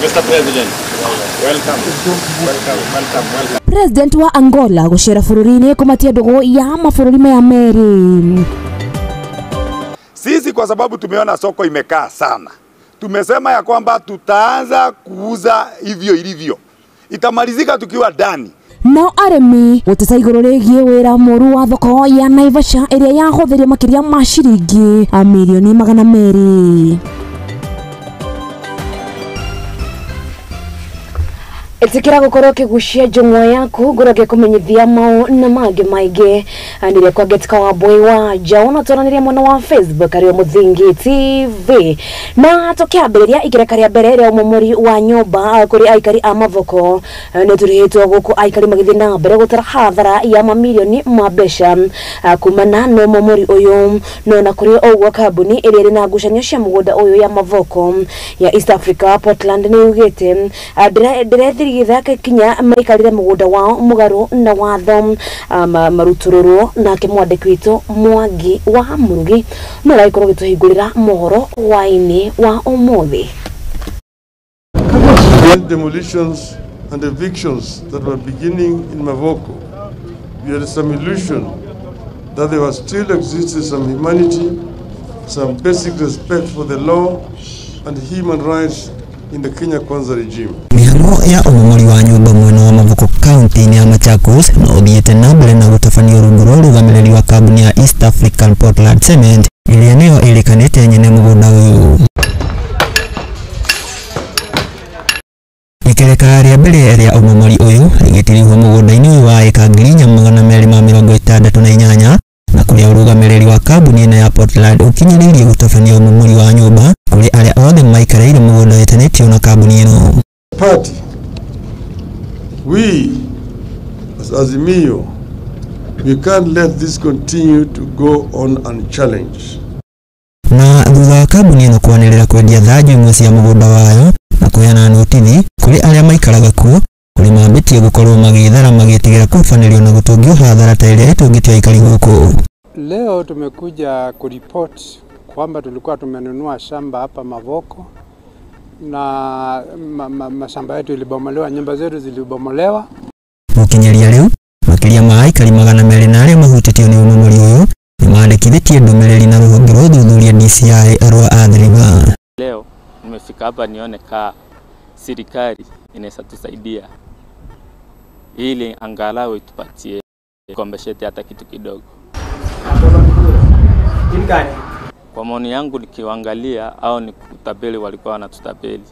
Mr. President, welcome. Welcome, welcome, welcome. President wa Angola gucera bururi-ini kumatia ndugu ya mabũrũri maya merĩ. Sisi kwa sababu tumeona soko imekaa sana, tumesema ya kwamba tutaanza kuuza hivyo ilivyo, itamalizika tukiwa ndani. No arĩmi gũteta igũrũ rĩgiĩ wĩra mũru wa thoko ya Naivasha ĩrĩa yahũthĩrire makĩria ma ciringi mirioni 200. Ĩtĩkĩra gũkorwo ũkĩgucia njũng'wa yaku ngorwo ngĩkũmenyithia mau na mangĩ maingĩ nĩrĩa kwa Getka wa Boy wa Njaũ na twaranĩria mwena wa Facebook arĩ o Mũthingi TV. Na tũkĩambĩrĩria ikereka rĩa mbere rĩa ũmomori wa nyũmba kũrĩ aikari a Mavoko nĩ tũrĩhĩtwo gũkũ aikari magĩthiĩ na mbere gũtara hathara ya mamirioni ma mbeca kumana na ũmomori ũyũ. No na kũrĩ ũguo kambuni ĩrĩa ĩrĩ na ngucanio cia mũgũnda ũyũ ya Mavoko ya East Africa Portland nĩ yugĩte ndĩrethirigitha kinya maikarire mũgũnda wao mũgarũ na watho marutururwo. Nake mwandĩki witũ Mwangi wa Mũrugi no aragĩkorwo agĩtũhingũrĩra mohoro hwaĩ-inĩ wa ũmũthĩ. Demolitions and evictions that were beginning in Mavoko, we had some illusion that there was still existed some humanity, some basic respect for the law and human rights in the Kenya Kwanza regime. Mĩhang'o ya ũmomori wa nyũmba mwena wa Mavoko kaunti-inĩ ya Machakos no ũthiĩte na mbere na gũtabanio rungu rwa ũrũgamĩrĩri wa kambuni ya East African Portland Cement ĩrĩa nĩyo ĩrĩkanĩte nyene mũgũnda ũyũ. Ikereka rĩa mbere rĩa ũmomori ũyũ rĩgĩtirihwo mũgũnda-inĩ ũyũ wa ĩka 4268 na kũrĩa ũrũgamĩrĩri wa kambuni ĩno ya Portland ũkinyĩrĩirie gũtabania ũmomori wa nyũmba kũrĩ arĩa othe maikarĩire mũgũnda wĩtanĩtio na kambuni ĩno. Party, we as Azimio, we can't let this continue to go on unchallenged. Na thutha wa kambuni ĩno kwanĩrĩra kwendia thanju imwe cia mũgũnda wayo na kũheana notithi kũrĩ arĩa maikaraga kuo kũrĩ mambĩtie gũkorwo magĩthara magĩtigĩra kũbanĩrio na gũtũngio hathara ta ĩrĩa ĩtũngĩtio aikari gũkũ. Leo tumekuja kuripoti kwamba tulikuwa tumenunua shamba hapa Mavoko na mashamba yetu ilibomolewa, nyumba zetu zilibomolewa. Gũkinyĩria rĩu makĩria ma aikari 200 na arĩa mahutĩtio nĩ ũmomori ũyũ nĩmandĩkithĩtie ndũmĩrĩri na rũhonge rwa ũthuthuria DCI rwa Athi River. Leo nimefika hapa nione ka serikali inaweza tusaidia ili angalau itupatie kompensate hata kitu kidogo. Kwa maoni yangu nikiangalia au ni kutapeli, walikuwa wanatutapeli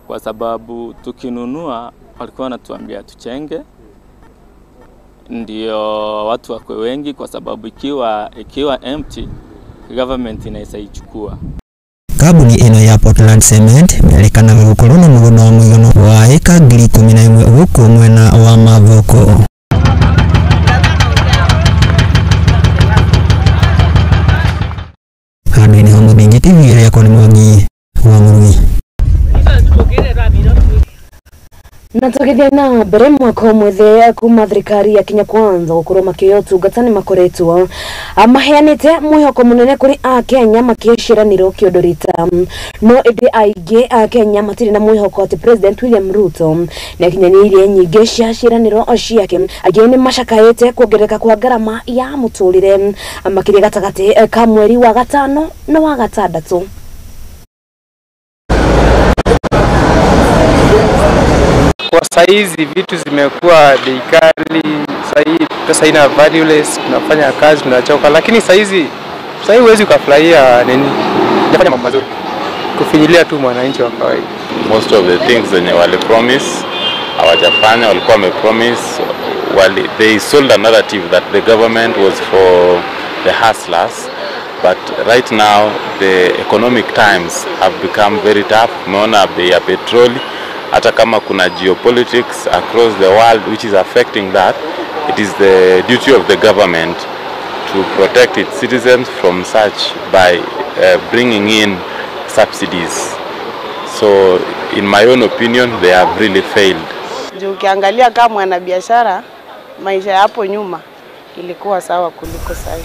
kwa sababu tukinunua walikuwa wanatuambia tuchenge ndio watu wakwe wengi, kwa sababu ikiwa empty government inaweza ichukua. Kambuni ĩno ya Portland Cement merĩkanaga gũkorwo na mũgũnda wa mũigana wa ĩka 11,000 gũkũ mwena wa Mavoko. Handũ-inĩ ha Mũthingi TV ĩrĩa nĩ Mwangi wa Mũrugi. Na tũgĩthiĩ na mbere mwaka ũmwe kuma thirikari ya Kenya Kwanza gũkorwo makĩoya ũtungata nĩ makoretwo maheanĩte mwĩhoko mũnene kũrĩ akenya makĩciranĩrwo kĩondo rita. No ĩndĩ aingĩ a Kenya matirĩ na mwĩhoko atĩ President William Ruto nĩ akinyanĩirie nyingĩ cia ciĩranĩro ciake. Aingĩ nĩ macakaĩte kuongerereka kwa ngarama ya mũtũrĩre makĩria gatagatĩ ka mweri wa gatano na wa gatandatũ. Kwa saizi vitu zimekuwa bei kali, sahii pesa ina valueless, tunafanya kazi tunachoka, lakini saizi sahii huwezi ukafurahia nini, nafanya mambo mazuri, kufinyilia tu mwananchi wa kawaida. Most of the things zenye wali promise hawajafanya, walikuwa wame promise, wali they sold a narrative that the government was for the hustlers, but right now the economic times have become very tough. Umeona bei ya petroli, hata kama kuna geopolitics across the world which is affecting that, it is the duty of the government to protect its citizens from such by bringing in subsidies. So in my own opinion, they have really failed. Juu ukiangalia kama mwanabiashara, maisha hapo nyuma ilikuwa sawa kuliko sasa.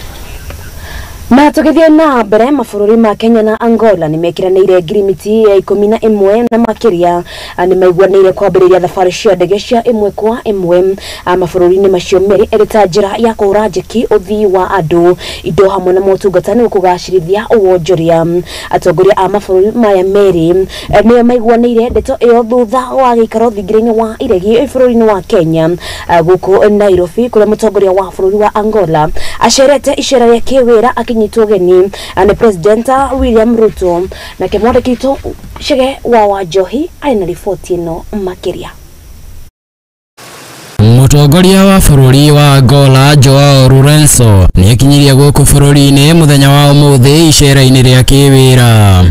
Na tũgĩthiĩ na mbere, mabũrũri ma Kenya na Angola nĩ mekĩranĩire ngirimiti ya 11 na makĩria nĩ maiguanĩire kwambĩrĩria thabarĩ cia ndege cia ĩmwe kwa ĩmwe mabũrũri-inĩ macio merĩ ĩrĩ ta njĩra ya kũhũra njeki ũthii wa andũ, indo hamwe na motungata nĩguo kũgacĩrithia wonjoria. Atongoria a mabũrũri maya merĩ nĩo maiguanĩire ndeto ĩyo thutha wa gĩikaro thingira-inĩ wa iregi bũrũri-inĩ wa Kenya gũkũ Nairobi, kũrĩa mũtongoria wa bũrũri wa Angola acerete icera rĩa kĩwĩra akinyitwo ũgeni nĩ President William Ruto. Nake mwandĩki witũ Chege wa Wanjohi arĩ na riboti ĩno makĩria. Mũtongoria wa bũrũri wa Angola Joao Lourenço nĩakinyirie gũkũ bũrũri-inĩ mũthenya wa ũmũthĩ icera-inĩ rĩa kĩwĩra.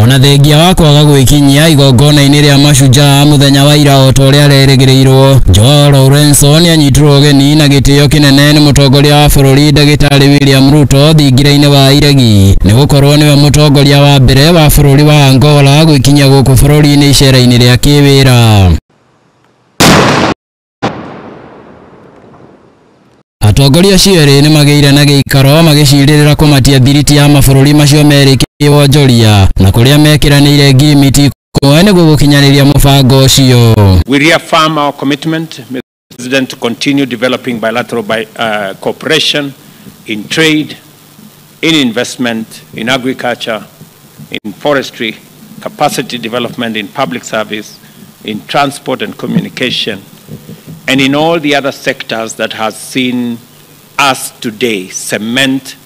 Ona thengia wa kwaga gwĩkinyia igongona-inĩ rĩa mashujaa mũthenya wa ira o ta ũrĩa arerĩgĩrĩirwo, Joao Lourenço nĩanyitirwo ũgeni na gĩtĩo kĩnene nĩ mũtongoria wa bũrũri ndagĩtarĩ William Ruto thingira-inĩ wa iregi, nĩgũkorwo nĩwe mũtongoria wa mbere wa bũrũri wa Angola gwĩkinyia gũkũ bũrũri-inĩ icera-inĩ rĩa kĩwĩra. Atongoria acio erĩ nĩmagĩire na gĩikaro magĩcirĩrĩra kũmatia thiriti ya mabũrũri macio merĩ kĩwonjoria na kũrĩa mekĩranĩire ngirimiti ĩmwe nĩguo gũkinyanĩria mũbango ũcio. We reaffirm our commitment, Mr. President, to continue developing bilateral cooperation in trade, in investment, in agriculture, in forestry, capacity development in public service, in transport and communication, and in all the other sectors that has seen us today cement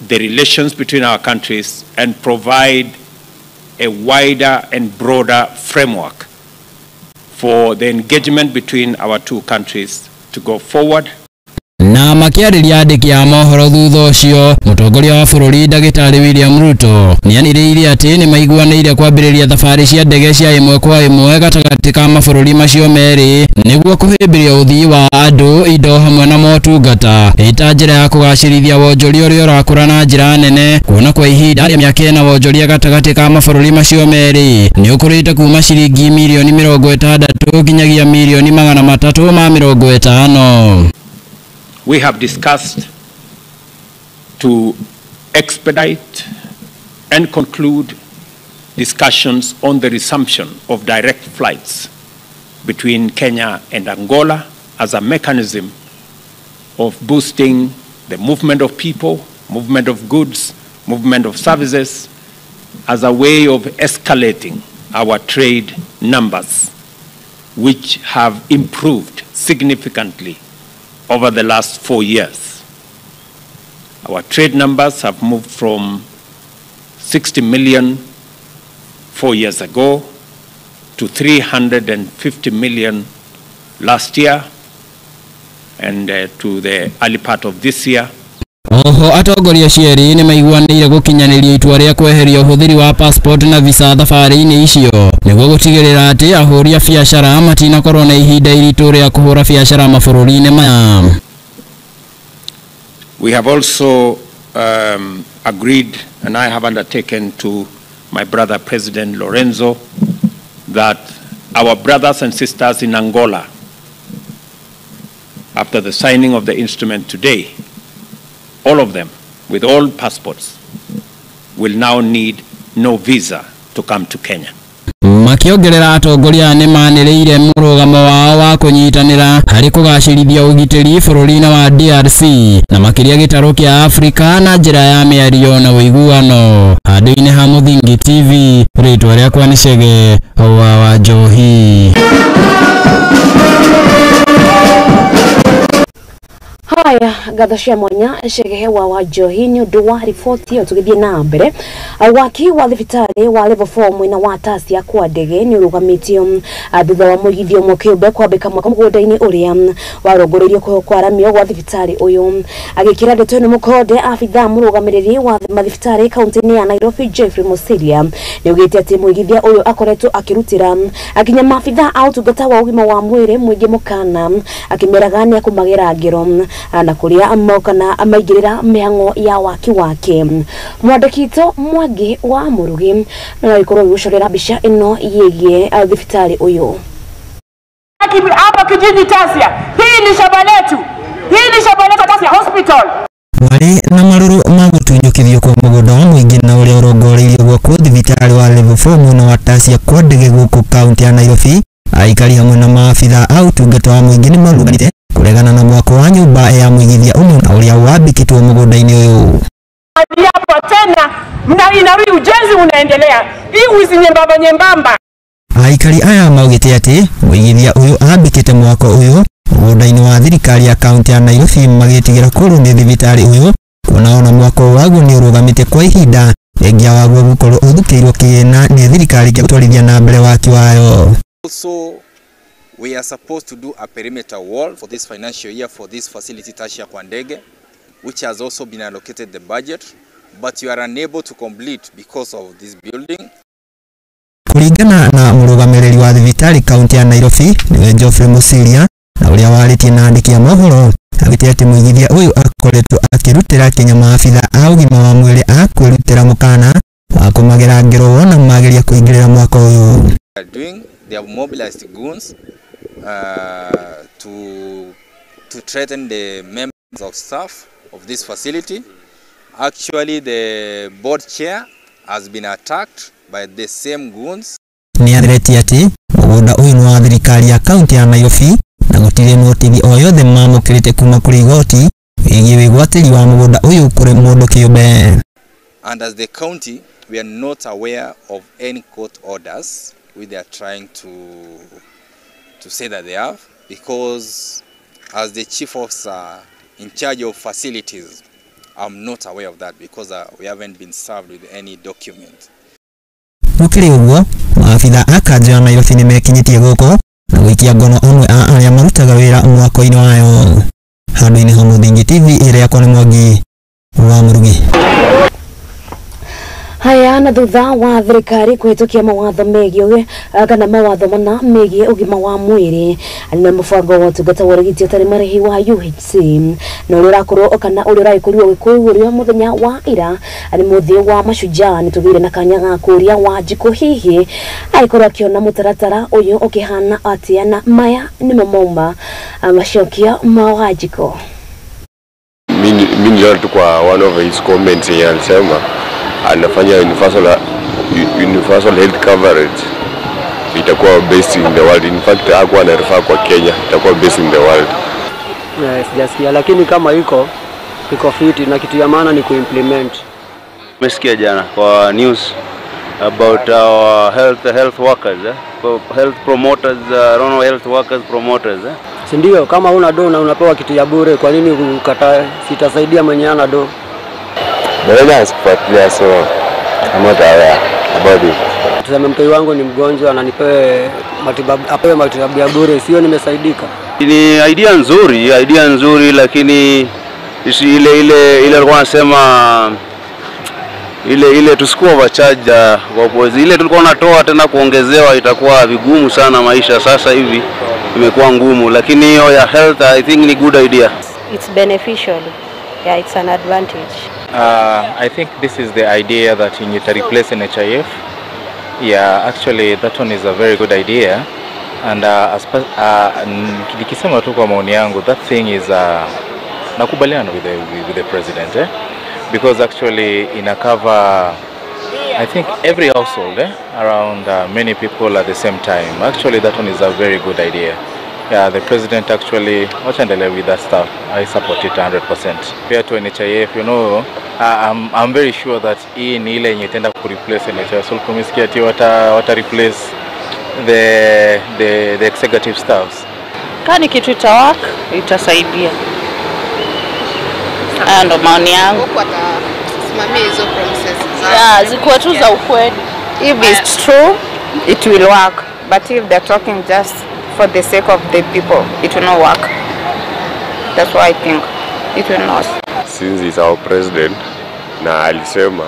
the relations between our countries and provide a wider and broader framework for the engagement between our two countries to go forward. Na makĩarĩria andĩki a mohoro thutha ũcio, mũtongoria wa bũrũri ndagĩtarĩ William Ruto nĩanĩrĩire atĩ nĩmaiguanĩire kwambĩrĩria thabarĩ cia ndege cia ĩmwe kwa ĩmwe gatagatĩ ka mabũrũri macio merĩ nĩguo kũhĩmbĩria ũthii wa andũ, indo hamwe na motungata ĩta njĩra ya kũgacĩrithia wonjoria ũrĩa ũrakũra na njĩra nene, kuona kwa ihinda rĩa mĩaka ĩna wonjoria gatagatĩ ka mabũrũri macio merĩ nĩũkũrĩte kuma ciringi mirioni 60 nginyagia mirioni 350. We have discussed to expedite and conclude discussions on the resumption of direct flights between Kenya and Angola as a mechanism of boosting the movement of people, movement of goods, movement of services, as a way of escalating our trade numbers, which have improved significantly over the last 4 years. Our trade numbers have moved from 60 million 4 years ago to 350 million last year and to the early part of this year. Oho atongoria acio erĩ nĩmaiguanĩire gũkinyanĩria itua rĩa kweheria ũhũthĩri wa passport na visa thabarĩ-inĩ icio nĩguo gũtigĩrĩra atĩ ahũri a biacara matinakorwo na ihinda iritũ rĩa kũhũra biacara mabũrũri-inĩ maya. We have also agreed, and I have undertaken to my brother President Lourenço, that our brothers and sisters in Angola, after the signing of the instrument today, all of them, with all passports, will now need no visa to come to Kenya. Makĩongerera atongoria nĩmanĩrĩire mũrũgamo wao wa kũnyitanĩra harĩ kũgacĩrithia ũgitĩri bũrũri-inĩ wa DRC na makĩria gĩtarũ kĩa Afrika na njĩra ya mĩario na ũiguano. Handũ-inĩ ha Mũthingi TV, rĩtwa rĩakwa nĩ Chege wa Wanjohi. Haya, ngatho cia mwanya Chege wa Wanjohi nĩ ũndũ wa riboti ĩyo. Tũgĩthiĩ na mbere, waki wa thibitarĩ wa level 4 mwena wa Tasia kwa ndege nĩ ũrũgamĩtio thutha wa mũigithio ũmwe kĩũmbe kwambĩka mwaka mũgũnda-inĩ ũrĩa warongoreirio kwaramio gwa thibitarĩ ũyũ. Agĩkĩra ndeto ĩno mũkonde, abithaa mũrũgamĩrĩri wa mathibitarĩ kaunti-inĩ ya Nairobi Jeffrey Musiria nĩaugĩte atĩ mũigithia ũyũ akoretwo akĩrutĩra akinya maabithaa a ũtungata wa ũgima wa mwĩrĩ mũingĩ mũkana akĩmeraga nĩ akũmagera ngero na kuria mokana maigirira mĩhang'o ya waki wake. Mwandĩki witũ Mwangi wa Murugi no agĩkorwo agĩgũcorera mbica ĩno yĩgiĩ thibitarĩ ũyũ. Hapa kijiji Tasia, hii ni shamba letu. Hii ni shamba inaitwa Tasia Hospital. Marĩ na marũrũ ma gũtunyũkithio kwa mũgũnda wa mũingĩ na ũrĩa ũrongoreirio gwakwo thibitarĩ wa level 4 mwena wa Tasia kwa ndege gũkũ kaunti ya Nairobi, aikari hamwe na maabitha a ũtungata wa mũingĩ nĩ marũgamĩte kũregana na mwako wa nyũmba ya mũigithia ũmwe na ũrĩa wambĩkĩtwo mũgũnda-inĩ ũyũ. Hapo tena mna ujenzi unaendelea. Hii wizi nyembamba nyembamba. Aikari aya maugĩte atĩ mũigithia ũyũ ambĩkĩte mwako ũyũ mũgũnda-inĩ wa thirikari ya kaunti ya Nairobi magĩtigĩra kũrwo nĩ thibitarĩ ũyũ kuona ona mwako waguo nĩ ũrũgamĩte kwa ihinda thengia waguo gũkorwo ũthukĩirwo kĩgĩna nĩ thirikari gĩa gũtwarithia na mbere waki wayo. Also, we are supposed to do a perimeter wall for this financial year for this facility Tasia Kwa Ndege, which has also been allocated the budget, but you are unable to complete because of this building. Kũringana na mũrũgamĩrĩri wa thibitarĩ kaunti ya Nairobi nĩwe Geoffrey Musiria na ũrĩa warĩtie na andĩki a mohoro augĩte atĩ mũigithia ũyũ akoretwo akĩrutĩra Kenya maabitha a ũgima wa mwĩrĩ a kwĩrutĩra mũkana wa kũmagera ngero wona mageria kũingĩrĩra mwaka ũyũ. They have mobilized goons to threaten the members of staff of this facility. Actually, the board chair has been attacked by the same goons. Nĩ atheretie atĩ mũgũnda ũyũ nĩ wa thirikari ya kaunti ya Nairobi na gũtirĩ notithi o yothe mamũkĩrĩte kuma kũrĩ igoti wĩgiĩ wĩgwatĩri wa mũgũnda ũyũ kũrĩ mũndũ kĩũmbe. And as the county, we are not aware of any court orders which they are trying to say that they have, because as the chief officer in charge of facilities, I'm not aware of that because we haven't been served with any document. Gũkĩrĩ ũguo, maabitha a kanjũ ya Nairobi nĩ mekinyĩtie gũkũ na gũikia ngono amwe a arĩa marutaga wĩra mwako-inĩ wayo. Handũ-inĩ ha Mũthingi TV, ĩrĩa yakwa nĩ Mwangi wa Mũrugi. Haya, na thutha wa thirikari kuhitukia mawatho megiĩ kana mawatho mana megiĩ ũgima wa mwĩrĩ na mũbango wa ũtungata wa ũrigiti ũtarĩ marĩhi wa UHC na ũrĩa ũrakorwo kana ũrĩa ũragĩkorirwo ũgĩkũngũĩrwo mũthenya wa ira nĩ mũthĩ wa Mashujaa, nĩ tũgĩire na kanya ga kũria Wanjikũ hihi agĩkorwo akĩona mũtaratara ũyũ ũkĩhana atĩa, na maya nĩmo mauma macokio ma Wanjikũ. Mimi niliona tu kwa one of his comments yenye alisema anafanya universal health coverage itakuwa based in the world. In fact hakuwa anarefer kwa Kenya, itakuwa based in the world. Sijasikia, lakini kama iko fiti na kitu ya maana ni kuimplement. Nimesikia jana kwa news about our health workers, health promoters, I health workers promoters. Si ndio, kama una do na unapewa kitu ya bure, kwa nini ukatae? Sitasaidia mwenye ana do. But sikufuatilia, so I'm not aware about it. Tuseme mtoi wangu ni mgonjwa na nipewe matibabu, apewe matibabu ya bure, sio nimesaidika? Ni idea nzuri, lakini ile alikuwa anasema ile tusikuwa overcharge kwa ile tulikuwa tunatoa tena kuongezewa itakuwa vigumu sana maisha sasa hivi imekuwa ngumu, lakini hiyo ya health I think ni good idea. It's beneficial. Yeah, it's an advantage. I think this is the idea that you need to replace NHIF. Yeah, actually that one is a very good idea. And nikisema tu kwa maoni yangu, that thing is nakubaliana with the president, because actually ina cover I think every household around many people at the same time. Actually that one is a very good idea. Yeah, the president actually, wacha with that stuff. I support it 100%. Pia to NHIF, you know, I'm very sure that hii ni ile yenye itaenda ku replace NHIF. So kumesikia ati wata replace the executive staffs. Kani kitu itawak, itasaidia. Haya ndo maoni yangu. Huko atasimamia hizo promises zao. Yeah, zikuwa tu za ukweli. If it's true, it will work. But if they're talking just for the sake of the people, it will not work. That's what I think. It will not. Since he's our president, na alisema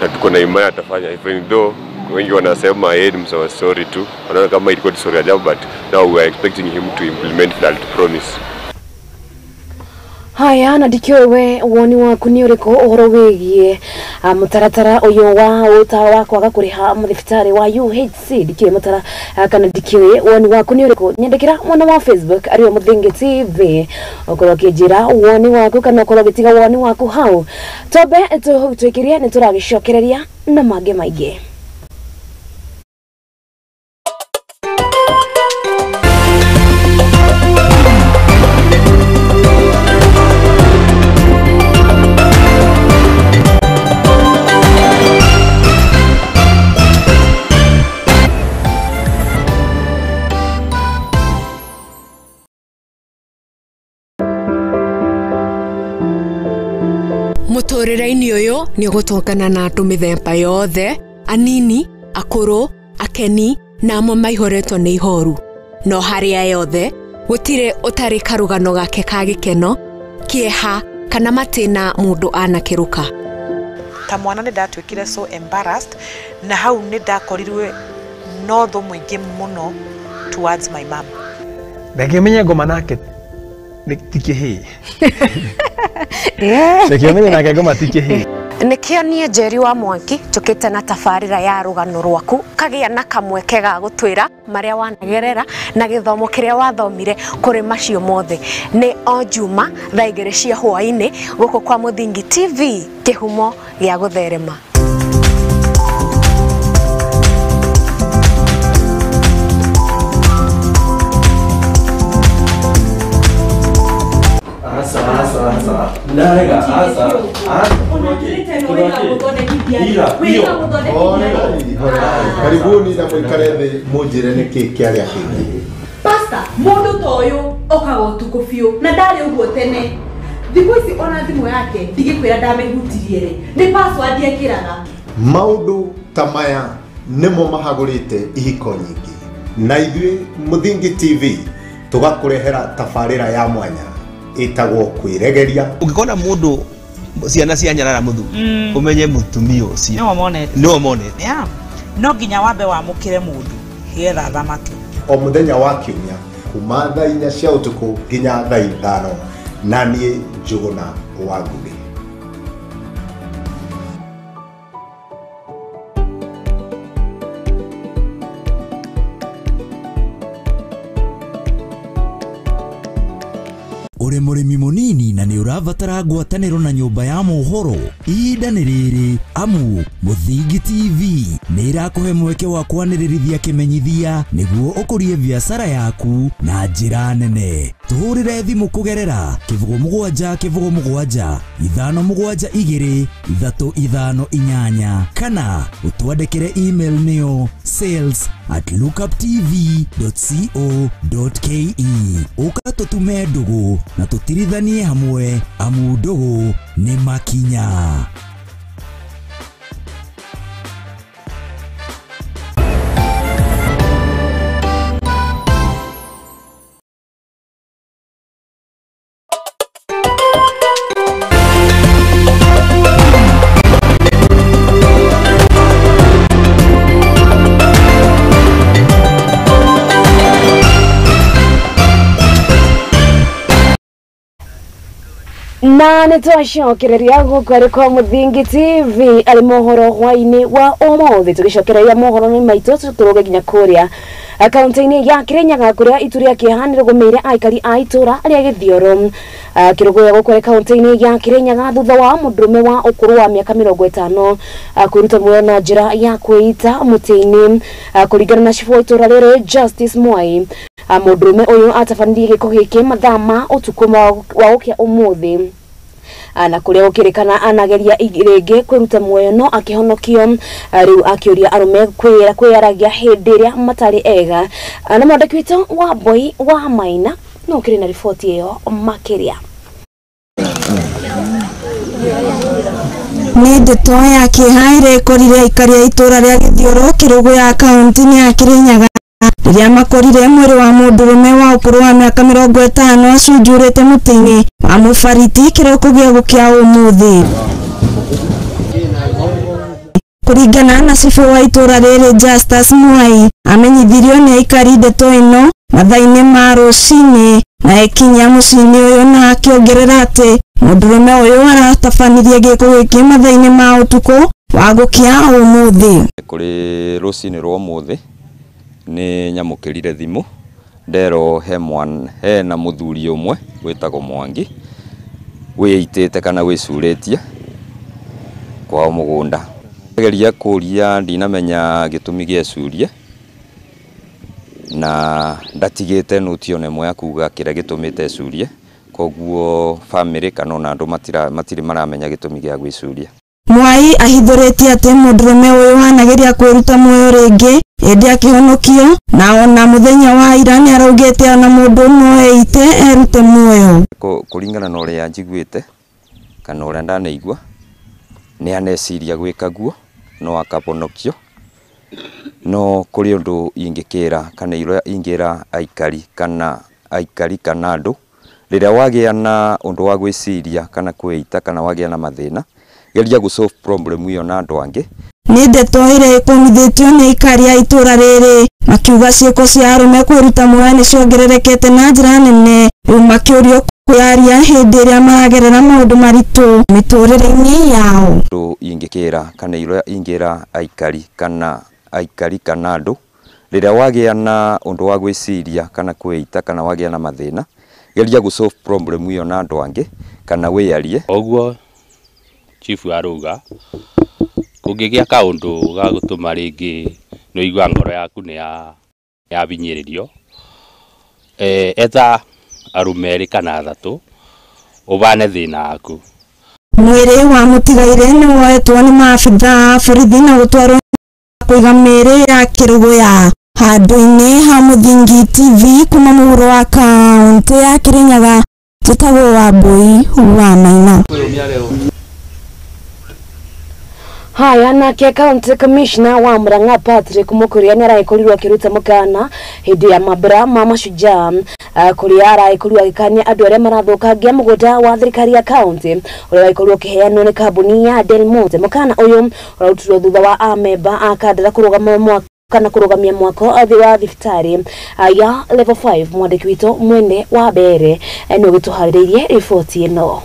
na tuko na imani atafanya, even though wengi wanasema yeye ni msawa story tu, wanaona kama ilikuwa story ajabu, but now we are expecting him to implement that promise. Haya na ndikĩũĩ we woni waku nĩ ũrĩkũ ũhoro wĩgiĩ mũtaratara ũyũ wa ũta wa kwaga kũrĩha mathibitarĩ wa UHC. Ndikĩũĩ mũtara kana ndikĩũĩ woni waku nĩ ũrĩkũ. Nyandĩkĩra mwena wa Facebook arĩo Mũthingi TV ũkorwo ũkĩnjĩra woni waku kana ũkorwo ũgĩtiga woni waku hau. Twambe tũtwĩkĩrie nĩ tũragĩcokereria na mangĩ maingĩ. Mũtũrĩre-inĩ ũyũ nĩ ũgũtũngana na andũ mĩthemba yothe, anini, akũrũ, akeni na amwe maihũrĩtwo nĩ ihoru. No harĩa yothe gũtirĩ ũtarĩ karũgano gake ka gĩkeno, kĩeha kana matĩna mũndũ anakĩrũka. Ta mwana nĩ ndatuĩkire so embarrassed na hau nĩ ndakorirwe no thũ mũingĩ mũno towards my mom. Ndangĩmenya ngoma nake ti kĩhĩĩ. Ndangĩmenya nake ngoma ti kĩhĩĩ. Nĩkĩo niĩ Njeri wa Mwangi tũkĩte na tabarĩra ya rũgano rwaku kagĩa na kamweke ga gũtwĩra marĩa wanagerera na gĩthomo kĩrĩa wathomire kũrĩ macio mothe. Nĩ o Juma thaa 2 cia hwaĩ-inĩ gũkũ kwa Mũthingi TV, kĩhumo gĩa gũtherema. Karibuni na mwikare thĩ mũnjĩre nĩkĩ kĩarĩa kĩngĩ. Pastor, mũndũ ta ũyũ okaga ũtukũ biũ na ndarĩ ũguo tene. Thikũ ici ona thimũ yake ndigĩkwĩra ndamĩhutirie rĩ, nĩ password ekĩraga. Maũndũ ta maya nĩmo mahagũrĩte ihiko nyingĩ, na ithuĩ Mũthingi TV tũgakũrehera tabarĩra ya mwanya ĩtagwo kwĩregeria. Ũngĩkona mũndũ ciana cia nyarara mũthuri ũmenye mũtumia ũcio nĩwe monete. No nginya wambe wamũkĩre mũndũ getha thamaki. O mũthenya wa kiumia kuma thaa 4 cia ũtukũ nginya thaa 5, na niĩ Njũgũna wa Ngũgĩ. Uri mũrĩmi mũnini na nĩ ũrabatara ngwatanĩro na nyũmba ya mohoro, ihinda nĩ rĩrĩ amu Mũthingi TV nĩ ĩrakũhe mweke wa kwanĩrĩrithia kĩmenyithia nĩguo ũkũrie biacara yaku na njĩra nene. Tũhũrĩre thimũ kũgerera 07 07 572 358 kana ũtwandĩkĩre email nĩyo sales@lookuptv.co.ke. Ũka tũtume ndũgũ na tũtirithanie hamwe amu ndũgũ nĩ makinya. Na nĩ twacokereria gũkũ arĩ kwa Mũthingi TV arĩ mohoro hwaĩ-inĩ wa ũmũthĩ. Tũgĩcokereria mohoro-inĩ maitũ tũrũge nginya kũrĩa akaunti-inĩ ya Kirinyaga kũrĩa itu rĩa kĩeha nĩrĩgũmĩire aikari a itũra rĩa Gĩthioro. Kĩrũgũya gũkũ arĩ kaunti-inĩ ya Kirinyaga thutha wa mũndũrũme wa ũkũrũ wa mĩaka 50 kwĩruta muoyo na njĩra ya kwĩita mũtĩ-inĩ. Kũringana na cibũ wa itũra rĩrĩ Justice Mwai, mũndũrũme ũyũ atabanirie gĩko gĩkĩ mathaa ma ũtukũ wa gũkĩa ũmũthĩ na kũrĩa gũkĩrĩkana anageria rĩngĩ kwĩruta muoyo no akĩhonokio. Rĩu akĩũria arũme kwĩyaragia hĩndĩ ĩrĩa matarĩ ega. Na mwandĩki witũ wa Mboi wa Maina no ũkĩrĩ na riboti ĩyo makĩria. Nĩ ndeto ya kĩeha ĩrekorire aikari a itũra rĩa Gĩthioro Kĩrũgũya kaunti-inĩ ya Kirinyaga rĩrĩa makorire mwĩrĩ wa mũndũrũme wa ũkũrũ wa mĩaka 50 acunjurĩte mũtĩ-inĩ wa mũbariti kĩroko gĩa gũkĩa ũmũthĩ. Kũringana na cibũ wa itũra rĩrĩ Justus Mwai, amenyithirio nĩ aikari ndeto ĩno mathaa-inĩ ma rũcinĩ na ekinyia mũciĩ-inĩ ũyũ na akĩongerera atĩ mũndũrũme ũyũ aratabanirie gĩko gĩkĩ mathaa-inĩ ma ũtukũ wa gũkĩa ũmũthĩ. Kũrĩ rũcinĩ rwa ũmũthĩ nĩ nyamũkĩrire thimũ nderwo hena mũthuri ũmwe wĩtagwo Mwangi wĩitĩte kana wĩcurĩtie kwao mũgũnda. Geria kũria ndinamenya gĩtũmi gĩa curie na ndatigĩte nũti ona ĩmwe ya kuga kĩrĩa gĩtũmĩte curie, koguo family kana ona andũ matirĩ maramenya gĩtũmi gĩa gwĩcuria. Mwai ahithũrĩtie atĩ mũndũrũme ũyũ anageria kwĩruta muoyo rĩngĩ ĩndĩ akĩhonokio na ona mũthenya wa ira nĩaraugĩte ona mũndũ no eite erute muoyo. Kũringana na ũrĩa njiguĩte kana ũrĩa ndanaigua nĩ aneciria gwĩka guo no akahonokio, no kũrĩ ũndũ ingĩkĩra kana ingĩra aikari kana andũ rĩrĩa wagĩa na ũndũ wa gwĩciria kana kwĩita kana wagĩa na mathĩna geria gũ solve problem ĩyo na andũ angĩ. Nĩ ndeto ĩrĩa ĩkũmithĩtio nĩ aikari a itũra rĩrĩ makiuga ciĩko cia arũme kwĩruta muoyo nĩ ciongererekete na njĩra nene, rĩu makĩũrio kwĩyaria hĩndĩ ĩrĩa maragerera maũndũ maritũ mĩtũrĩre-inĩ yao. Ũndũ ingĩkĩra kana ingĩra aikari kana andũ rĩrĩa wagĩa na ũndũ wa gwĩciria kana kwĩita kana wagĩa na mathĩna geria gũ solve problem ĩyo na andũ angĩ kana wĩyarie. Ũguo chifu arauga kũngĩgĩa kaũndũ ga gũtũma rĩngĩ nĩ ũigua ngoro yaku nĩ yabinyĩrĩrio, etha arũme erĩ kana athatũ ũbane thĩna waku. Mwĩrĩ wa mũtigaire nĩ woetwo nĩ maabithaa a borithi na gũtwarwo kũiga mĩĩrĩ ya kĩrũgũya handũ-inĩ ha Mũthingi TV kuma mũhuro wa kaũntĩ ya Kĩrĩnyaga. Njĩtagwo Wambui wa Maina. Haya, nake County Commissioner wa Murang'a Patrick Mukuria nĩ araikorirwo akĩruta mũkana hĩndĩ ya mambura ma mashujaa kũrĩa araikorirwo agĩkania andũ arĩa marathũkangia mũgũnda wa thirikari ya county ũrĩa waikorirwo ũkĩheanwo nĩ kambuni ya Del Monte. Mũkana ũyũ ũrarutirwo thutha wa amemba a kandara kũrũgama mwaka kana kũrũgamia mwako thĩ wa thibitarĩ ya level 5. Mwandĩki witũ Mwene wa Mbere nĩ ũgĩtũharĩrĩirie riboti ĩno.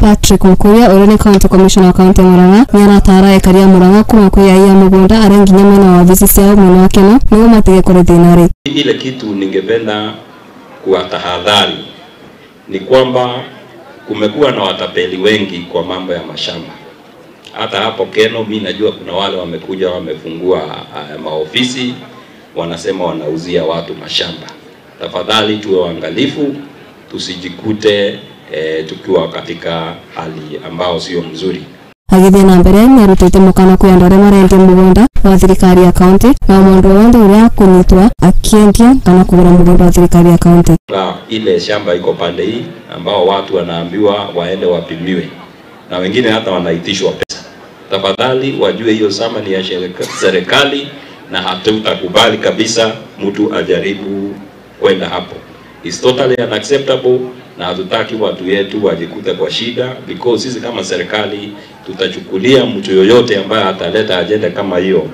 Patrick Mukuria ũrĩa nĩ County Commissioner wa County Murang'a nĩ aratara aikari a Murang'a kuma kwĩ ai a mũgũnda arĩa nginya mwena wa wabici ciao mwena wa Keno nĩguo matige kũrĩ thĩna rĩ. Ile kitu ningependa kuwatahadhari ni kwamba kumekuwa na watapeli wengi kwa mambo ya mashamba. Hata hapo Keno mimi najua kuna wale wamekuja wamefungua maofisi wanasema wanauzia watu mashamba. Tafadhali tuwe waangalifu tusijikute tukiwa katika hali ambao sio mzuri. Agĩthiĩ na mbere nĩarutĩte mũkana kwĩ andũ arĩa marendia mũgũnda wa thirikari ya kaunti na mũndũ wothe ũrĩa akũnyitwo akĩendia kana kũgũra mũgũnda wa thirikari ya kaunti. Na ile shamba iko pande hii ambao watu wanaambiwa waende wapimiwe na wengine hata wanaitishwa pesa. Tafadhali wajue hiyo shamba ni ya serikali na hatutakubali kabisa mtu ajaribu kwenda hapo. It's totally unacceptable na hatutaki watu yetu wajikute kwa shida, because sisi kama serikali tutachukulia mtu yoyote ambaye ataleta agenda kama hiyo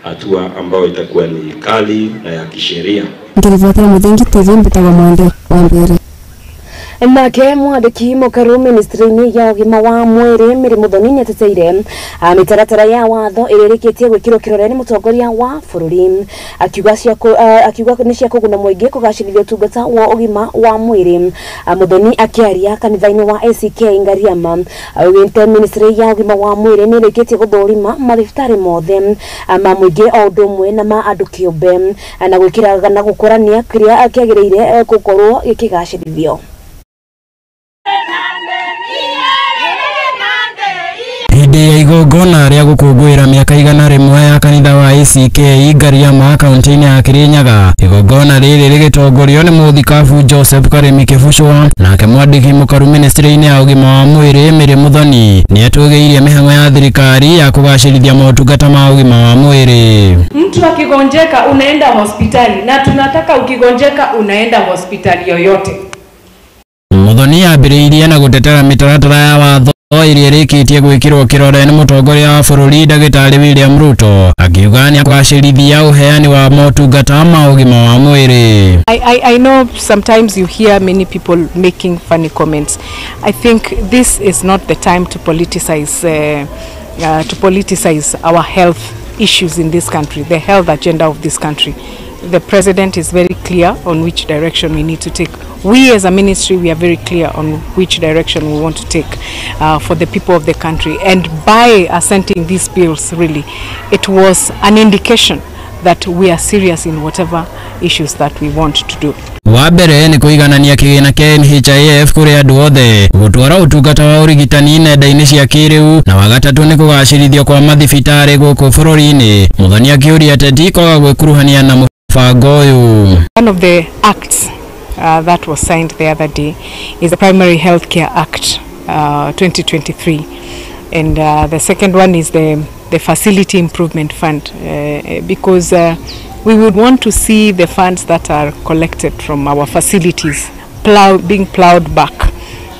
hatua ambayo itakuwa ni kali na ya kisheria. Ngirivothera Muthingi TV mbitagwo Mwende wa Mbere. Nake mwandĩki mũkaru ministry-inĩ ya ũgima wa mwĩrĩ Mary Muthoni nĩateteire mĩtaratara ya watho ĩrĩa ĩrĩkĩtie gwĩkĩrwo kĩrore nĩ mũtongoria wa bũrũri, akiuga nĩ cia kũguna mũingĩ kũgacĩrithia ũtungata wa ũgima wa mwĩrĩ. Muthoni akĩaria kanitha-inĩ wa ACK Ngariama augĩte ministry ya ũgima wa mwĩrĩ nĩ ĩrĩkĩtie gũthũrima mathibitarĩ mothe ma mũingĩ o ũndũ ũmwe na ma andũ kĩũmbe na gwĩkĩra na gũkũrania kĩrĩa kĩagĩrĩire gũkorwo gĩkĩgacĩrithio. Hĩndĩ ya igongona rĩa gũkũngũĩra mĩaka 100 ya kanitha wa ACK Ngariama kaunti-inĩ ya Kirinyaga, igongona rĩrĩ rĩgĩtongorio nĩ mũthikabu Joseph Karemi Kĩbucwa, nake mwandĩki mũkaru ministry-inĩ ya ũgima wa mwĩrĩ Mary Muthoni nĩatũgĩirie mĩhang'o ya thirikari ya kũgacĩrithia motungata ma ũgima wa mwĩrĩ. Mtu akigonjeka unaenda hospitali, na tunataka ukigonjeka unaenda hospitali yoyote. Muthoni ambĩrĩirie na gũtetera mĩtaratara ya watho Ĩrĩa ĩrĩkĩtie gwĩkĩrwo kĩrore nĩ mũtongoria wa bũrũri ndagĩtarĩ William Ruto akiuga nĩ akũgacĩrithia ũheani wa motungata ma ũgima wa mwĩrĩ. I know sometimes you hear many people making funny comments. I think this is not the time to politicize our health issues in this country, the health agenda of this country. The president is very clear on which direction we need to take. We as a ministry, we are very clear on which direction we want to take for the people of the country. And by assenting these bills, really, it was an indication that we are serious in whatever issues that we want to do. Wa mbere nĩ kũiganania kĩgĩna kĩa NHIF kũrĩ andũ othe, gũtwara ũtungata wa ũrigitani nenda-inĩ cia kĩrĩu, na wa gatatũ nĩ kũgacĩrithio kwa mathibitarĩ gũkũ bũrũri-inĩ. Muthoni akĩũria ateti kwaga gwĩkuruhania na mũbango ũyũ. One of the acts that was signed the other day is the Primary Healthcare Act 2023, and the second one is the Facility Improvement Fund, because we would want to see the funds that are collected from our facilities being plowed back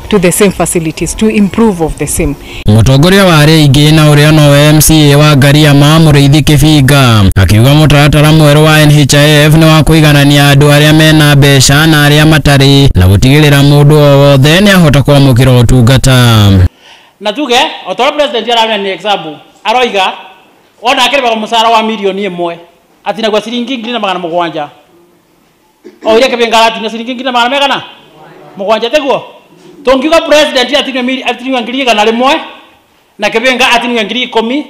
to the same facilities to improve of the same. Mũtongoria wa arĩa aingĩ na ũrĩa nowe MCA wa Ngariama Mũrĩithi Kĩbinga akiuga mũtaratara mwerũ wa NHIF nĩ wa kũiganania andũ arĩa mena mbeca na arĩa matarĩ na gũtigĩrĩra mũndũ o wothe nĩ ahota kwamũkĩra ũtungata. Na tuge o ta ũrĩa president aramenya ni example aroiga ona akĩrĩhaga mũcara wa milioni 1 atinagwa ciringi 1700 o iria Kĩbinga aratinio ciringi 1700 teguo tungiuga president atinio 100,000 na Kĩbinga atinio 10,000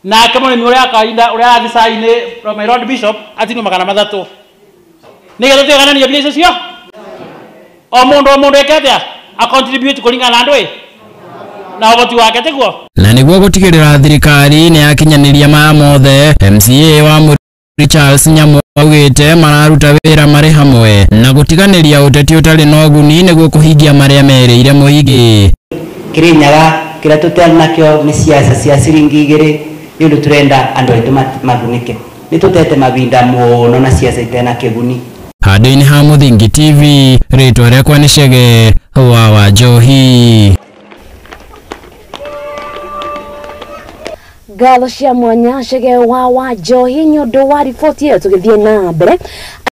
nake mũrĩmi ũrĩa kainda ũrĩa arathiĩ cai-inĩ my Lord Bishop atinio 300 nĩgetha tuigananie mbia icio cio o mũndũ eke atĩa a contribute kũringana na andũ na ũhoti wake tiguo. Na nĩguo gũtigĩrĩra thirikari nĩ yakinyanĩria maya mothe, MCA wa Mũrĩithi Charles Nyamu augĩte mararuta wĩra marĩ hamwe na gũtiganĩria ũteti ũtarĩ na ũguni nĩguo kũhingia marĩa merĩire mũingĩ. Kĩrĩnyaga kĩrĩa tũtarĩ nakĩo nĩ ciaca cia ciringi 2 nĩ ũndũ tũrenda andũ aitũ magunĩke. Nĩ tũtete mavinda mũno na ciaca itarĩ na kĩguni. Handũ-inĩ ha Mũthingi TV, rĩtwa rĩakwa nĩ Chege wa Wanjohi. Ngatho cia mwanya Chege wa Wanjohi nĩ ũndũ wa riboti ĩyo. Tũgĩthiĩ na mbere,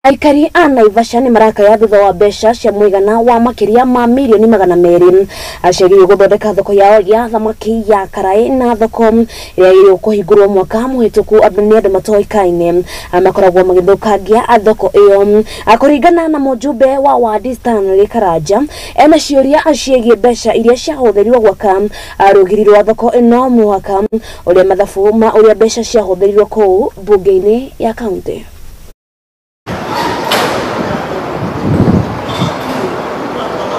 aikari a Naivasha nĩ marakaya thutha wa mbeca cia mũigana wa makĩria ma milioni 200 ciagĩrĩirwo gũthondeka thoko yao ya thamaki ya Karai na thoko ĩrĩa yagĩrĩirwo kũhingũrwo mwaka mũhĩtũku. Nĩ andũ matoĩkaine makoragwo magĩthũkangia thoko ĩyo. Kũringana na mũjumbe wa wadi Stanley Karanja, ena ciũria ciĩgiĩ mbeca iria ciahũthĩrirwo gwaka rũgiri rwa thoko ĩno mũhaka ũrĩa mathabu ma ũrĩa mbeca ciahũthĩrirwo kũu mbunge-inĩ ya kaunti.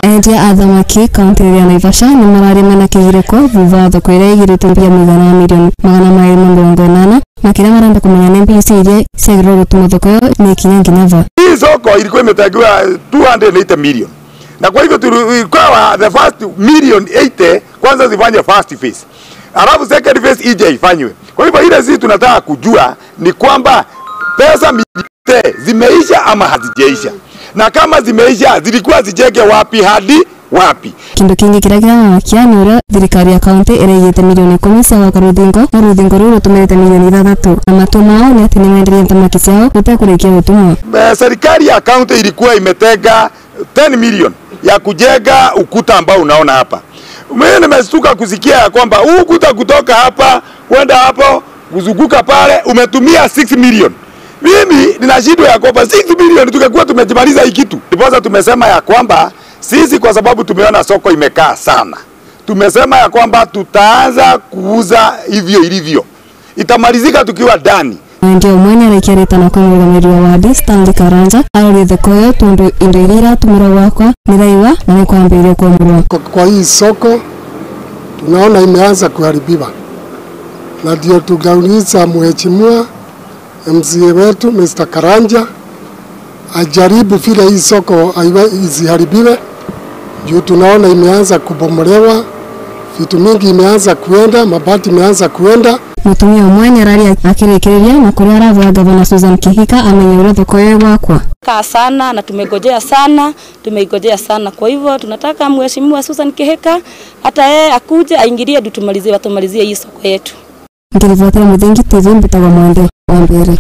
Endia a thamaki kaunti ya Naivasha nĩ mararĩ mena kĩgirĩko thutha wa thoko ĩrĩa ĩigĩrĩtwo mbia mũigana wa milioni 280 na kĩrĩa marenda kũmenya nĩ mbia icio iria ciagĩrĩirwo gũtũma thoko ĩyo nĩ ikinya nginya va. Hii soko ilikuwa imetengewa 280 million, na kwa hivyo tulikuwa the first million 80 kwanza zifanye first phase, alafu second phase ije ifanywe. Kwa hivyo ile sisi tunataka kujua ni kwamba pesa milioni zimeisha ama hazijaisha, na kama zimeisha zilikuwa zijenge wapi hadi wapi. Kindu kingi kiria kiramakia ni uria thirikari ya kaunti iraigite milioni 10 cia gwaka ruthingo na ruthingo ruu rutumirite milioni 6 na matua mao ni ati nimenderie thamaki ciao gutekurikia gutumwo. Serikali ya kaunti ilikuwa imetenga 10 million ya kujenga ukuta ambao unaona hapa. Mimi nimestuka kusikia ya kwamba huu ukuta kutoka hapa kwenda hapo kuzunguka pale umetumia 6 million. Mimi nina shida ya kwamba 6 million tungekuwa tumejimaliza hii kitu. Ndiposa tumesema ya kwamba sisi kwa sababu tumeona soko imekaa sana, tumesema ya kwamba tutaanza kuuza hivyo ilivyo. Itamalizika tukiwa ndani. Mwendia ũmwe nĩaraikia rĩtana kwĩ mũrũgamĩrĩri wa wadi Stanley Karanja arorie thoko ĩyo tondũ indo iria iratũmĩrwo gwakwa nĩiraiwa na nĩkwambĩrĩria kwamũrwo. Kwa hii soko tunaona imeanza kuharibiwa, na ndio tukauliza mheshimiwa MCA wetu Mr. Karanja ajaribu vile hii soko isiharibiwe, juu tunaona imeanza kubomolewa, Vitu mingi imeanza kuenda, mabati imeanza kuenda. Mutumia ũmwe nĩararia akĩrĩkĩrĩria na kũrĩa aravoya gavana Susan Kihika amenye ũrĩa thoko ĩyo ĩgwakwo. Kaa sana na tumegojea sana, tumeigojea sana. Kwa hivyo tunataka Mheshimiwa Susan Kihika hata yeye akuje aingilie tumalizie watumalizie hii soko yetu. Ngiribotera Muthingi TV mbitagwo Mwende wa Mbere.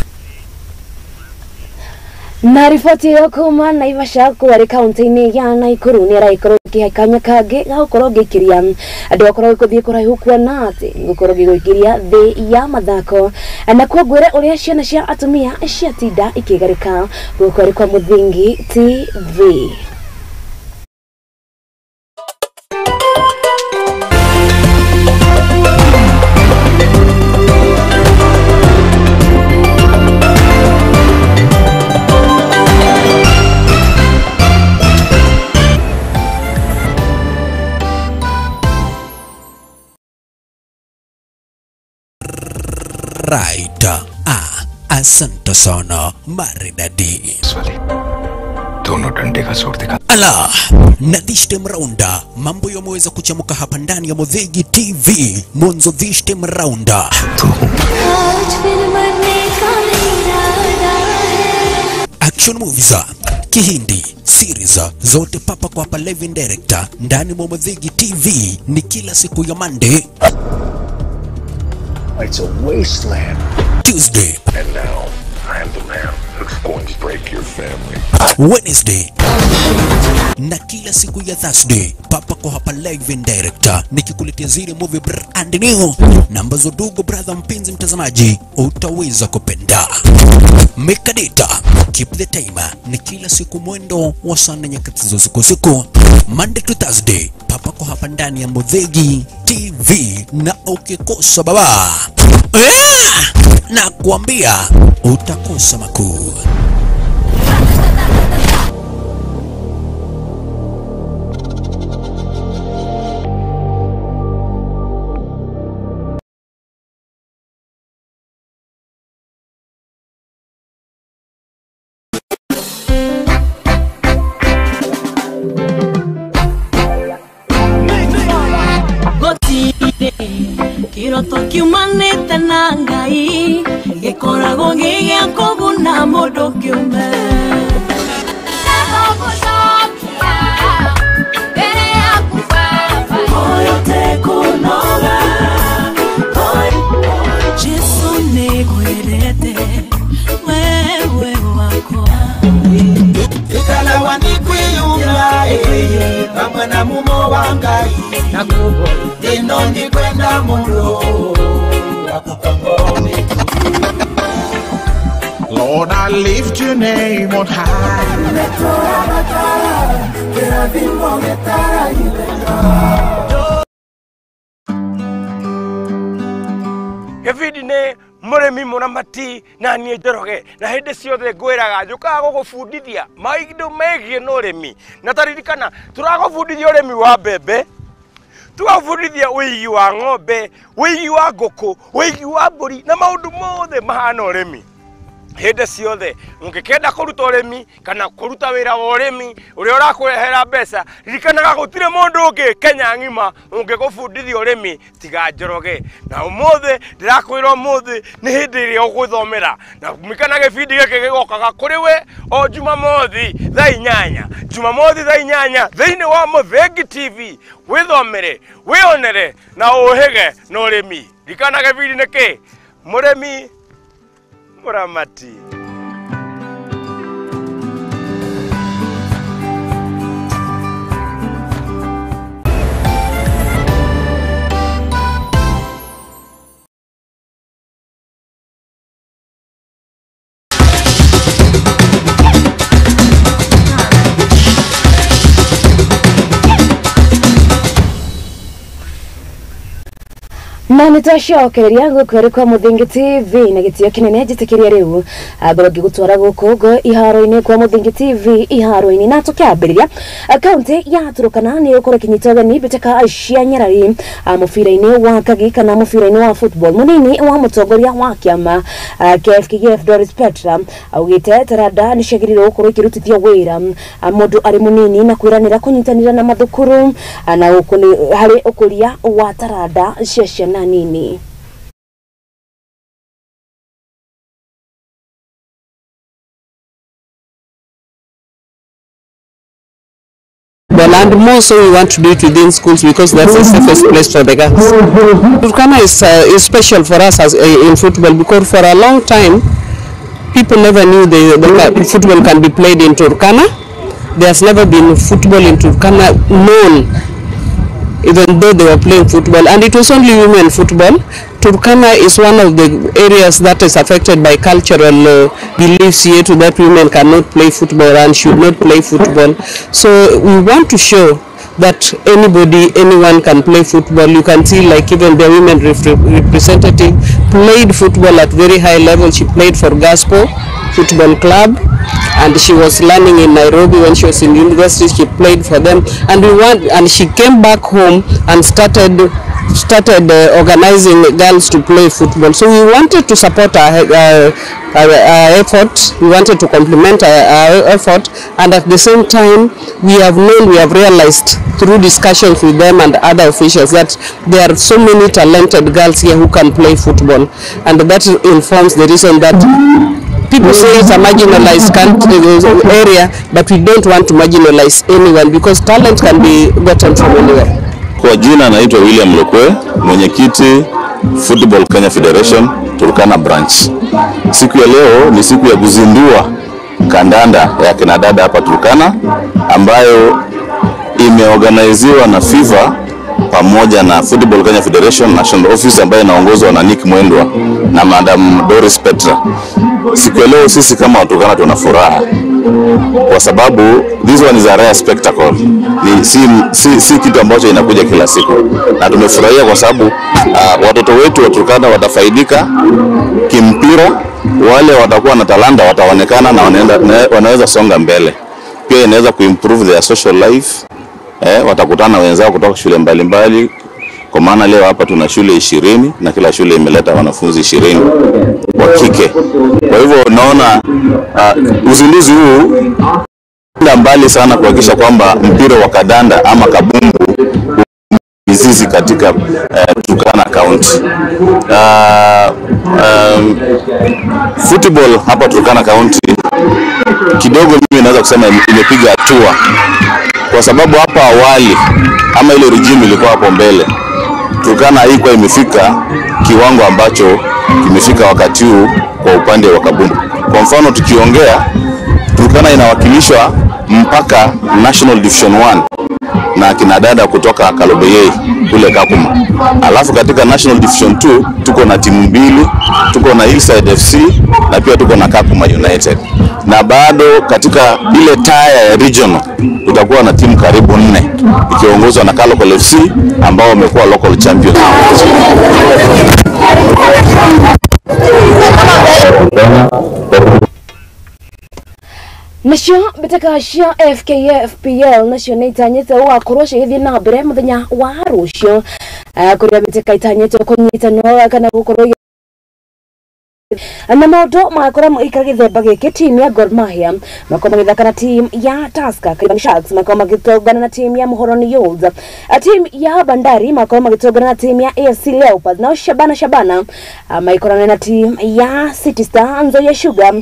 Na riboti ĩyo kuma Naivasha kwarĩ kaunti-inĩ ya Nakuru nĩ ĩragĩkorwo ĩkĩhe kanya kangĩ ga gũkorwo ngĩikĩria andũ akorwo gũthiĩ kũraihu kuona atĩ gũkorwo ngĩgũikĩria thĩ ya mathako na kuo ngwĩre ũrĩa ciana cia atumia ciatinda ikĩgarĩka gũkũ arĩ kwa Muthingi TV. Right. Asante sana maridadi. Dono dande ka sur dikha. Ala, na this time round mambo yameweza kuchemuka hapa ndani ya Muthingi TV. Mwanzo this time round. Action movies, Kihindi, series zote papa kwa hapa live and director ndani mwa Muthingi TV ni kila siku ya Monday. It's a wasteland. Tuesday. And now, I am the man who's going to break your family. Wednesday. Na kila siku ya Thursday, papa kwa hapa live and director nikikuletea zile movie brand new na ambazo dugo brother mpenzi mtazamaji utaweza kupenda. Make a data, keep the timer ni kila siku mwendo wa saa nne nyakati za usiku usiku, Monday to Thursday, papa kwa hapa ndani ya Muthingi TV na ukikosa baba na kuambia utakosa makuu. Kiroto kiumanĩte na Ngai gĩkoragwo gĩ gĩa kũguna mũndũ kĩũmbe. Jesu nĩngwendete wewe wakwa. Ikalawa nikwiyumba pamwe na mumo wa Ngai na kubo ino ndikwenda muno Lord, I lift your name on high. Gĩbindi nĩ mũrĩmi mũramati na niĩ Njoroge na hĩndĩ ciothe ngwĩraga njũkaga gũgũbundithia maũndũ megiĩ na ũrĩmi na taririkana tũragũbundithia ũrĩmi wa mbembe, tũgabundithia ũigi wa ng'ombe, ũigi wa ngũkũ, ũigi wa mbũri na maũndũ mothe mahana ũrĩmi. Hĩndĩ ciothe ũngĩkenda kũruta ũrĩmi kana kũruta wĩra wa ũrĩmi ũrĩa ũrakũrehera mbeca, ririkanaga gũtirĩ mũndũ ũngĩ Kenya ng'ima ũngĩgũbundithia ũrĩmi tiga Njoroge. Na ũmũthĩ ndĩrakwĩra ũmũthĩ nĩ hĩndĩ ĩrĩa ũgwĩthomera na ririkana gĩbindi gĩkĩ gĩgokaga kũrĩ we o Jumamothi thaa 8, Jumamothi thaa 8 thĩinĩ wa Muthingi TV. Wĩthomere, wĩonere na ũhĩge na ũrĩmi. Ririkana gĩbindi nĩ kĩ? Mũrĩmi Muramati. Na nitwacokereria guku kwa Muthingi TV na gitio kinene njitikiria riu ngoro ngigutwara guku ngo iharo-ini kwa Muthingi TV iharo-ini na tukiambiriria kaunti ya Turkana ni ukorwo ikinyita ũgeni mbĩtĩka cia nyarari mũbira-inĩ wa kagi kana mũbira-inĩ wa football. Munini wa mũtongoria wa kĩama KFKF Doris Petra augĩte taranda nĩ ciagĩrĩirwo gũkorwo ikĩrutithio wĩra mũndũ arĩ mũnini na kwĩranĩra kũnyitanĩra na mathukuru na harĩ ũkũria wa taranda cia ciana nini. And more so we want to do it within schools because that's the safest place for the girls. Turkana is special for us as in football because for a long time people never knew the football can be played in Turkana. There's never been football in Turkana known, even though they were playing football, and it was only women football. Turkana is one of the areas that is affected by cultural beliefs here to that women cannot play football and should not play football. So we want to show that anybody, anyone can play football. You can see like even the women representative played football at very high level. She played for Gaspo Football Club, and she was learning in Nairobi when she was in university. She played for them, and and she came back home and started organizing girls to play football. So we wanted to support our effort. We wanted to complement our effort, and at the same time we have realized through discussions with them and other officials that there are so many talented girls here who can play football, and that informs the reason that people say it's a marginalized country, area, but we don't want to marginalize anyone because talent can be gotten from anywhere. Kwa jina naitwa William Lokwe, mwenyekiti Football Kenya Federation Turkana Branch. Siku ya leo ni siku ya kuzindua kandanda ya kina dada hapa Turkana ambayo imeorganiziwa na FIFA pamoja na Football Kenya Federation National Office ambayo inaongozwa na Nick Mwendwa na Madam Doris Petra. Siku ya leo sisi kama Turkana tuna furaha kwa sababu this one is a rare spectacle. Ni si kitu ambacho inakuja kila siku. Na tumefurahia kwa sababu watoto wetu wa Turkana watafaidika kimpira, wale watakuwa na talanta wataonekana na wanaweza songa mbele. Pia inaweza kuimprove their social life. Watakutana wenzao kutoka shule mbalimbali. Kwa maana leo hapa tuna shule 20 na kila shule imeleta wanafunzi 20 wa kike. Kwa hivyo naona uzinduzi huu unaenda mbali sana kuhakikisha kwamba mpira wa kadanda ama kabumbu mizizi katika Turkana County. Football hapa Turkana County kidogo mimi naweza kusema imepiga hatua, kwa sababu hapa awali ama ile regime ilikuwa hapo mbele, Turkana haikuwa imefika kiwango ambacho kimefika wakati huu kwa upande wa kabumbu. Kwa mfano tukiongea, Turkana inawakilishwa mpaka National Division 1 na kina dada kutoka Kalobeyei kule Kakuma. Alafu katika National Division 2 tuko na timu mbili, tuko na Hillside FC na pia tuko na Kakuma United. Na bado katika ile taya ya regional tutakuwa na timu karibu 4 ikiongozwa na Kalokol FC ambao wamekuwa local champions. Nacio mbĩtĩka cia FKFPL nacio nĩ itanyĩte gũgakorwo cigĩthiĩ na mbere mũthenya wa rũciũ kũrĩa mbĩtĩka itanyĩte kũnyitanwo kana gũkorwo na maũndũ magakorwo magĩikara gĩthemba gĩkĩ. Timu ya Gor Mahia makorwo magĩthaka na timu ya Tusker, Kariobangi Sharks makorwo magĩtongana na timu ya Muhoroni Youths, timu ya Bandari makorwo magĩtongana na timu ya AFC Leopards, nao Shabana maikorane na timu ya City Stars, Nzoia Sugar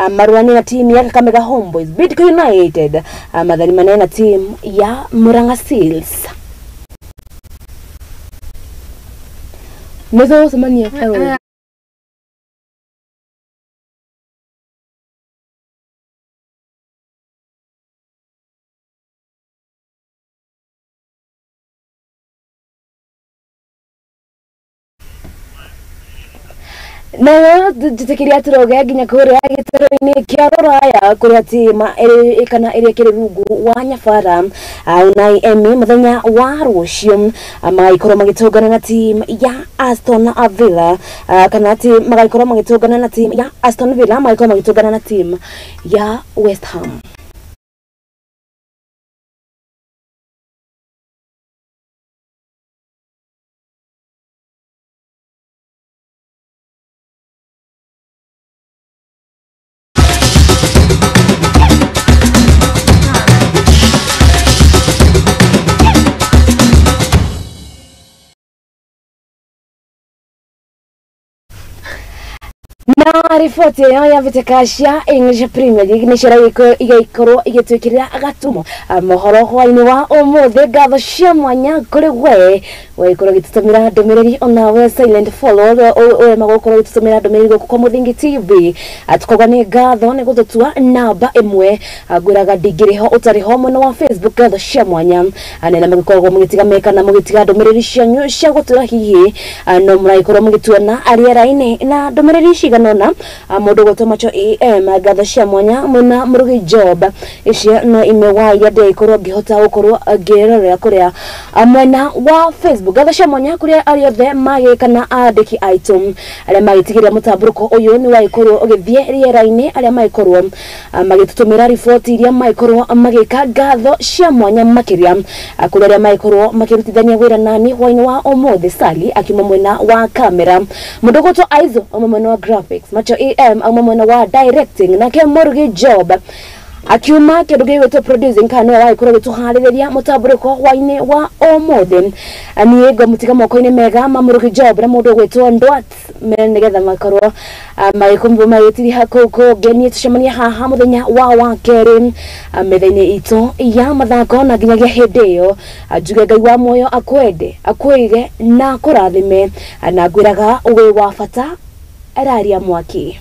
marũane na timu ya Kakamega Homeboys, Bidco United matharimane na timu ya Murang'a Seals. Nĩtũgũcemania. Nayo njĩtĩkĩria tũroge nginya kũrĩa gĩtarũ-inĩ kĩa rũraya kũrĩa tima kana ĩrĩa ĩkĩrĩ rungu wa nyabara Unai Emery mũthenya wa rũciũ magagĩkorwo magĩtũngana na team ya Aston Villa kana magagĩkorwo magĩtũngana na team ya Aston Villa magagĩkorwo magĩtũngana na team ya West Ham. Na riboti ĩyo ya mbĩtĩka cia English Premier League nĩ ciragĩkorwo igĩkorwo igĩtwĩkĩrĩra gatumo mohoro hwainĩ wa ũmũthĩ. Ngatho cia mwanya kũrĩ we wagĩkorwo ũgĩtũtũmĩra ndũmĩrĩri onawe silent follow ũrema gũkorwo ũgĩtũtũmĩra ndũmĩrĩri gũkũ kwa Mũthingi TV. Tukauga nĩ ngatho nĩ gũtũtua namba ĩmwe, ngwĩraga ndingĩrĩ ho ũtarĩ ho mwena wa Facebook. Ngatho cia mwanya nena mũgĩkoragwo mũgĩtiga meka na mũgĩtiga ndũmĩrĩri cianyu cia gũtũra hihi no mũragĩkorwo mũgĩtuona rĩera-inĩ na ndũmĩrĩri cigana ũna. Mũndũ gwĩtwo Macho AM, ngatho cia mwanya mwena Mũrugi Job icio no imwe wa iria ndĩgĩkorwo ngĩhota gũkorwo ngĩrorera kũrĩa mwena wa Facebook. Ngatho cia mwanya kũrĩa arĩa othe magĩka na andĩki aitũ arĩa magĩtigĩrĩra mũtambũrũko ũyũ nĩ wagĩkorwo ũgĩthiĩ rĩera-inĩ, arĩa magĩkorwo magĩtũtũmĩra riboti iria magĩkorwo magĩka. Ngatho cia mwanya makĩria kũrĩa arĩa magĩkorwo makĩrutithania wĩra nani hwainĩ wa ũmũthĩ, Sally akiuma mwena wa kamera, mũndũ gwĩtwo Aizo auma mwena wa graphics, Macho AM auma mwena wa directing, nake Mũrugi Job akiuma kĩndũ gĩgwĩtwo producing kana nĩwe wagĩkorwo gĩtũharĩrĩria mũtambũrũko hwainĩ wa ũmũthĩ. Niĩ ngũmũtiga moko-inĩ mega ma Mũrugi Job na mũndũ ũgwĩtwo Ndwat nĩgetha makorwo magĩkũmbu magĩtiriha kũu kũngĩ. Niĩ tũcemanie haha mũthenya wa wakerĩ metha-inĩ itũ ya mathako, na nginyagia hĩndĩ ĩyo njuge Ngai wa muoyo akwende, akwĩige na akũrathime, na ngwĩraga wĩ wa bata araria mwaki.